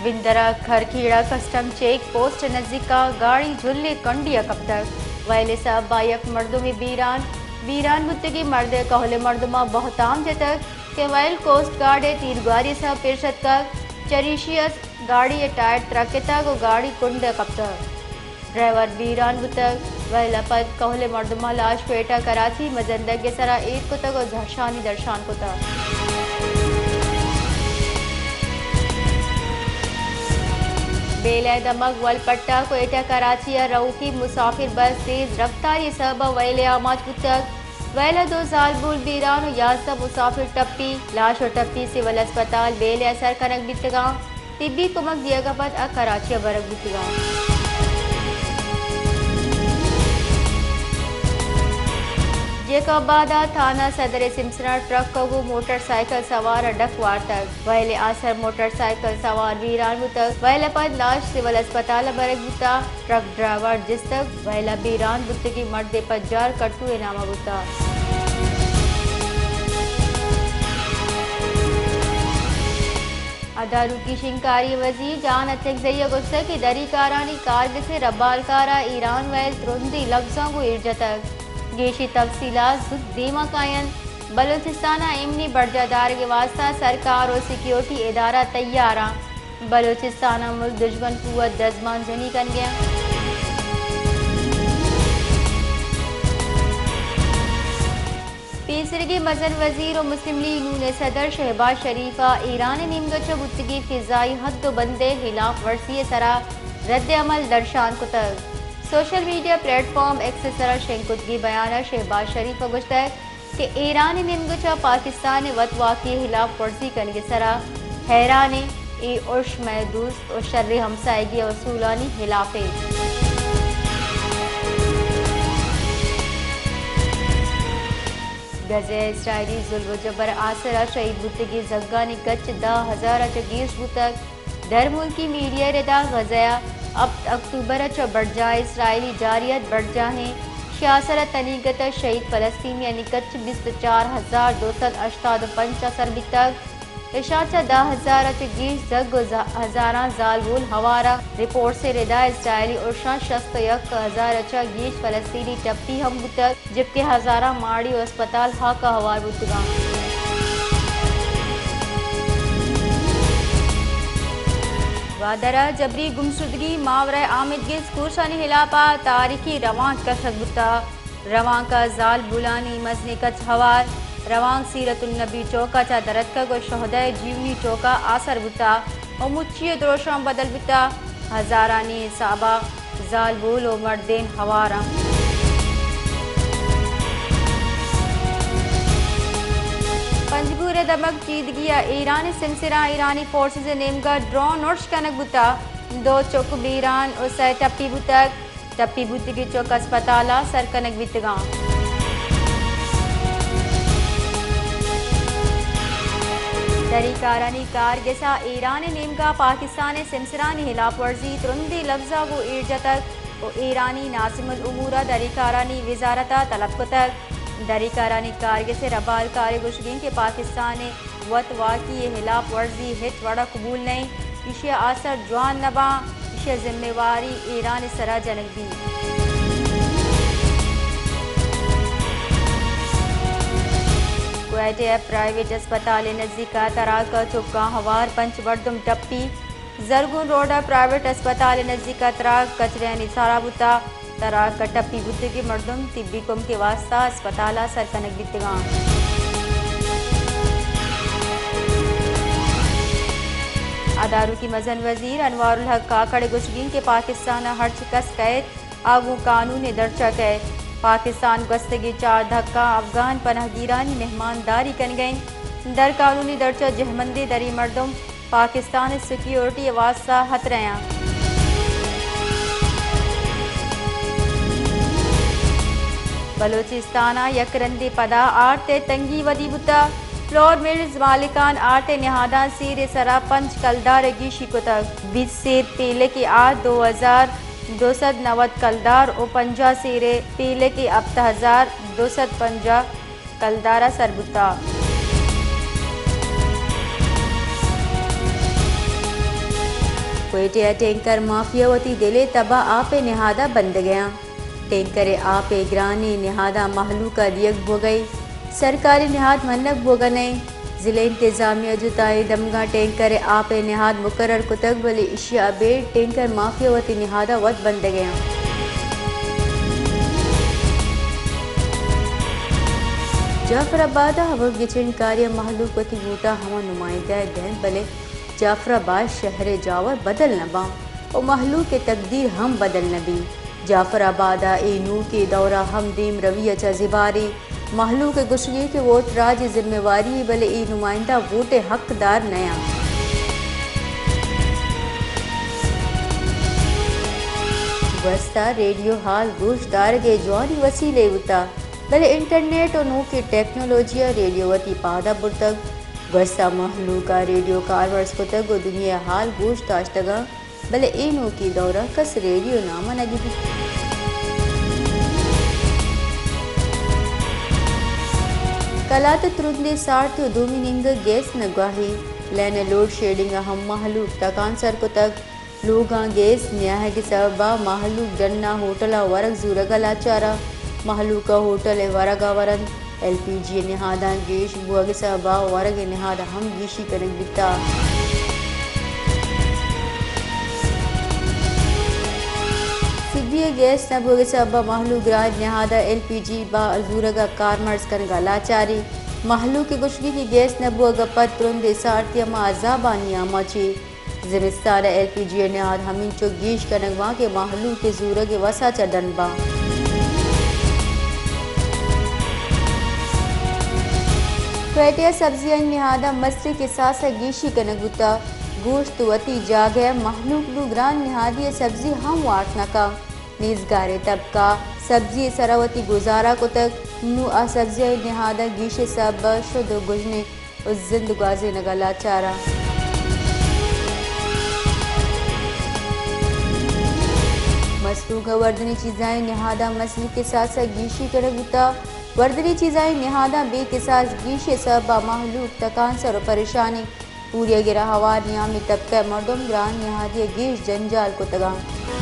بندر ءِ کھرکھیڑ ءَ کسٹم چیک پوسٹ ءِ نزیک ءَ گاڑی جھل ءِ کنڈی ءَ کپتگ۔ وئیل ءِ سبب ءَ یک مردمے بیران، بیران بوتگیں مرد ءِ کہول ءِ مردماں بہتام جتگ کہ وئیل کوسٹ گارڈ ءِ تیرگواری ءِ سبب پیش اتکگ، چریشی ءَ گاڑی ءِ ٹائر ترکتگ ءُ گاڑی کنڈ ءَ کپتگ۔ ڈرائیور بیران بوتگ۔ وئیل ءَ پد کہول ءِ مردماں لاش کوئٹہ کراچی مزن ڈیک ءِ سرا ایر کتگ ءُ زھرشانی درشان کتگ۔ بیلہ ءِ دمگ ول پٹا کوئٹہ کراچی ءَ روکی مسافر بس تیز رفتاری ءِ سبب ءَ وئیل ءَ آماچ بوتگ۔ وئیل ءَ دو زالبول بیران ءُ یازدہ مسافر ٹپی، لاش ءُ ٹپی سول اسپتال بیلہ ءَ سر کنگ بیتگاں۔ طبی کمک دیگ ءَ پد آ کراچی ءَ برگ بوتگ اَنت۔ جیکب آباد ءِ تھانہ صدر ءِ سمسراں ٹرک ءَ گوں موٹر سائیکل سوار ءَ ڈک وارتگ۔ وئیل ءِ آسر موٹر سائیکل سوار بیران بوتگ۔ وئیل ءَ پد لاش سول اسپتال ءَ برگ بوتگ۔ ٹرک ڈرائیور جستگ۔ وئیل ءَ بیران بوتگیں مرد ءِ پجار کٹو ءِ نام ءَ بوتگ۔ ادارکی شنگکاری وزیر جان اچکزئی ءَ گوشتگ کہ دری کارانی کارگس ءِ ربالکار ءَ ایران وئیل ترندیں لبزاں گوں ایر جتگ۔ گیشیں تفصیلات زوت دیم ءَ کاینت۔ بلوچستان ءَ ایمنی برجاہ دارگ ءِ واستہ سرکار ءُ سیکیورٹی ادارہ تیار اَنت۔ بلوچستان ءَ ملک دژمن قوت دزبان جنی کنگ ءَ اَنت۔ پیسریگیں مزن وزیر ءُ مسلم لیگ نون ءِ صدر شہباز شریف ءَ ایران ءِ نیمگ ءَ چہ بوتگیں فضائی حد ءُ بند ءِ ہلاپ ورزی ءِ سرا رد عمل درشان کتگ۔ Social media plate form x ءِ سرا شنگ کتگیں بیان ءَ شہباز شریف ءَ گوشتگ کہ ایران ءِ نیمگ ءَ چہ پاکستان ءِ وت واکی ءِ ہلاپ ورزی کنگ ءِ سرا حیران ایں، اے ارش مئے دوست ءُ شریں ہمساہگی ءِ اصولانی ہلاپ اِنت۔ غزہ ءَ اسرائیلی ظلم ءُ جبر ءِ آسر ءَ شہید بوتگیں زھگانی کچ دہ ہزار ءَ چہ گیش بوتگ۔ درملکی میڈیا ءِ ردا غزہ ءَ ہپت اکتوبر ءَ چہ برجاہ اسرائیلی جارحیت برجاہیں شہ آسر ءَ تنیگت ءَ شہید فلسطینیانی کچ بیست ءُ چار ہزار دو سد ہشتاد ءُ پنچ ءَ سر بیتگ۔ اشاں چہ دہ ہزار ءَ چہ گیش زھگ ءُ ز-، ہزاراں زالبول ہوار اَنت۔ رپورٹس ءِ ردا اسرائیلی ارشاں شست ءُ یک ہزار ءَ چہ گیش فلسطینی ٹپی ہم بوتگ۔ جبکہ ہزاراں ماڑی ءُ اسپتال ہاک ءَ ہوار بوتگ اَنت۔ گوادر ءَ جبری گمشدگی، ماورائے آمیدگیں اسکورشانی ہلاپ ءَ تاریخی روانک کشگ بوتگ۔ روانک ءَ زالبولانی مزنیں کچ ہوار۔ روانک سیرت النبی چوک ءَ چہ درتکگ ءُ شہدائے جیونی چوک ءَ آسر بوتگ ءُ مچی ءِ دروشم بدل بوتگ۔ ہزارانی حساب ءَ زالبول ءُ مردین ہوار اَنت۔ پنجگور ءِ دمگ چیدگی ءَ ایران ءِ سمسراں ایرانی فورسز ءِ نیمگ ءَ ڈرون ارش کنگ بوتگ۔ دو چک بیران ءُ سئے ٹپی بوتگ۔ ٹپی بوتگیں چک اسپتال ءَ سر کنگ بیتگ اَنت۔ دری کارانی کارگس ءَ ایران ءِ نیمگ ءَ پاکستان ءِ سمسرانی ہلاپ ورزی ترندیں لبزاں گوں ایر جتگ ءُ ایرانی ناظم الامور ءَ دری کارانی وزارت ءَ طلب کتگ۔ دری کارانی کارگس ءِ ربالکار ءِ گوشگ اِنت کہ پاکستان ءِ وت واکی ءِ ہلاپ ورزی ہچ وڑ ءَ قبول نہ اِنت، ایشی ءِ آسر جوان نہ باں، ایشی ءِ ذمہ واری ایران ءِ سرا جنگ بیت۔ کوئٹہ ءِ پرائیویٹ اسپتال ءِ نزیک ءَ تراک ءَ چکاں ہوار پنچ مردم ٹپی۔ زرگون روڈ ءَ پرائیویٹ اسپتال ءِ نزیک ءَ تراک کچرانی سارا بوتگ۔ تراک ءَ ٹپی بوتگیں مردم طبی کمک ءِ واستہ اسپتال ءَ سر کنگ بیتگ اَنت۔ ادارکی مزن وزیر انوار الحق کاکڑ ءِ گوشگ اِنت کہ پاکستان ءَ ہرچ کس کئیت، آ گوں قانون ءِ درچ ءَ کئیت۔ پاکستان گوستگیں چار دھکاں افغان پناہگیرانی مہمانداری کنگ ءَ اِنت۔ در قانونی درچ ءَ جہمندیں دریں مردم پاکستان ءِ سیکیورٹی ءِ واستہ ہترہ آں۔ بلوچستان ءَ یک رندے پدا آرت ءِ تنگی ودی بوتگ۔ فلور ملز مالکان آرت ءِ نہاداں سیر ءِ سرا پنچ کلدار ءِ گیشی کتگ۔ بیست سیر پیلک ءِ آرت دو ہزار دو سد نود کلدار ءُ پنجاہ سیر ءِ پیلک ءِ ہپت ہزار دو سد پنجاہ کلدار ءَ سر بوتگ۔ کوئٹہ ءَ ٹینکر مافیا وتی دل ءِ تب ءَ آپ ءِ نہاد ءَ بندگ ءَ اَنت۔ ٹینکر ءِ آپ ءِ گرانیں نہاد ءَ مہلوک ءَ دیگ بوگ ءَ، سرکاری نہاد منگ بوگ ءَ نہ اِنت۔ ضلع انتظامیہ ءَ جتائیں دمگاں ٹینکر ءِ آپ ءِ نہاد مقرر کتگ، بلے ایشی ءَ ابید ٹینکر مافیا وتی نہاد ءَ وت بندگ ءَ اَنت۔ جعفر آباد ءَ ہمک گچین کاری ءَ مہلوک وتی ووٹاں ہما نمائندہ ءَ دنت، بلے جعفر آباد شہر ءِ جاور بدل نہ باں ءُ مہلوک ءِ تقدیر ہم بدل نہ بیت۔ جعفر آباد ءَ اے نوکیں دور ءَ ہم دیمروی ءَ چہ زبہر ایں۔ مہلوک ءِ گوشگ ایں کہ ووٹ راج ءِ ذمہ واری ایں، بلے اے نمائندہ ووٹ ءِ حقدار نہ اَنت۔ گوست ءَ ریڈیو ہال گوش دارگ ءِ جوانیں وسیلے بوتگ، بلے انٹرنیٹ ءُ نوکیں ٹیکنالوجی ءَ ریڈیو وتی پاد ءَ برتگ۔ گوست ءَ مہلوک ءَ ریڈیو کارمرز کتگ ءُ دنیا ءِ ہال گوش داشتگ اَنت، بلے اے نوکیں دور ءَ کس ریڈیو نام ءَ نہ گپت۔ کلات ءَ ترندیں سارتی ءُ دومی نیمگ ءَ گیس نگواہی، لین ءِ لوڈ شیڈنگ ءَ ہم مہلوک تکانسر کتگ۔ لوگاں گیس نیاہگ ءِ سبب ءَ مہلوک ڈن ءَ ہوٹل ءَ ورگ زورگ ءَ لاچار اَنت۔ مہلوک ءَ ہوٹل ءِ ورگ ءَ ورنت۔ ایل پی جی ءِ نہاداں گیش بوگ ءِ سبب ءَ ورگ ءِ نہاد ءَ ہم گیشی کنگ بیتگ۔ سبی ءَ گیس نہ بوگ ءِ سبب ءَ مہلوک گران نہاد ءَ ایل پی جی ءِ زورگ ءَ کارمرز کنگ ءَ لاچار ایں۔ مہلوک ءِ گوشگ ایں کہ گیس نہ بوگ ءَ پد ترندیں سارتی ہما عذابانی آماچ ایں۔ زمستان ءَ ایل پی جی ءِ نہاد ہمینچو گیش کنگ باں کہ مہلوک ءِ زورگ ءِ وس ءَ چہ ڈن باں۔ کوئٹہ ءَ سبزیانی نہاداں مستریں کساس ءَ گیشی کنگ بوتگ۔ گوشت وتی جاگہ ءَ، مہلوک نوں گران نہادی ءِ سبزی ہم وارت نہ کنت۔ نیزگاریں طبقہ سبزی ءِ سرا وتی گزارہ کتگ، نوں آ سبزیانی نہاداں گیش ءِ سبب ءَ شد ءُ گژن ءُ زند گوازینگ ءَ لاچار اَنت۔ مستونگ ءَ وردنی چیزانی نہاداں مستریں کساس ءَ گیشی کنگ بوتگ۔ وردنی چیزانی نہاداں بے کساس گیش ءِ سبب ءَ مہلوک تکانسر ءُ پریشان ایں۔ پوریگ ءِ راہ ہوار نیامی طبقہ ءِ مردم گران نہادی ءَ گیش جنجال کتگ اَنت۔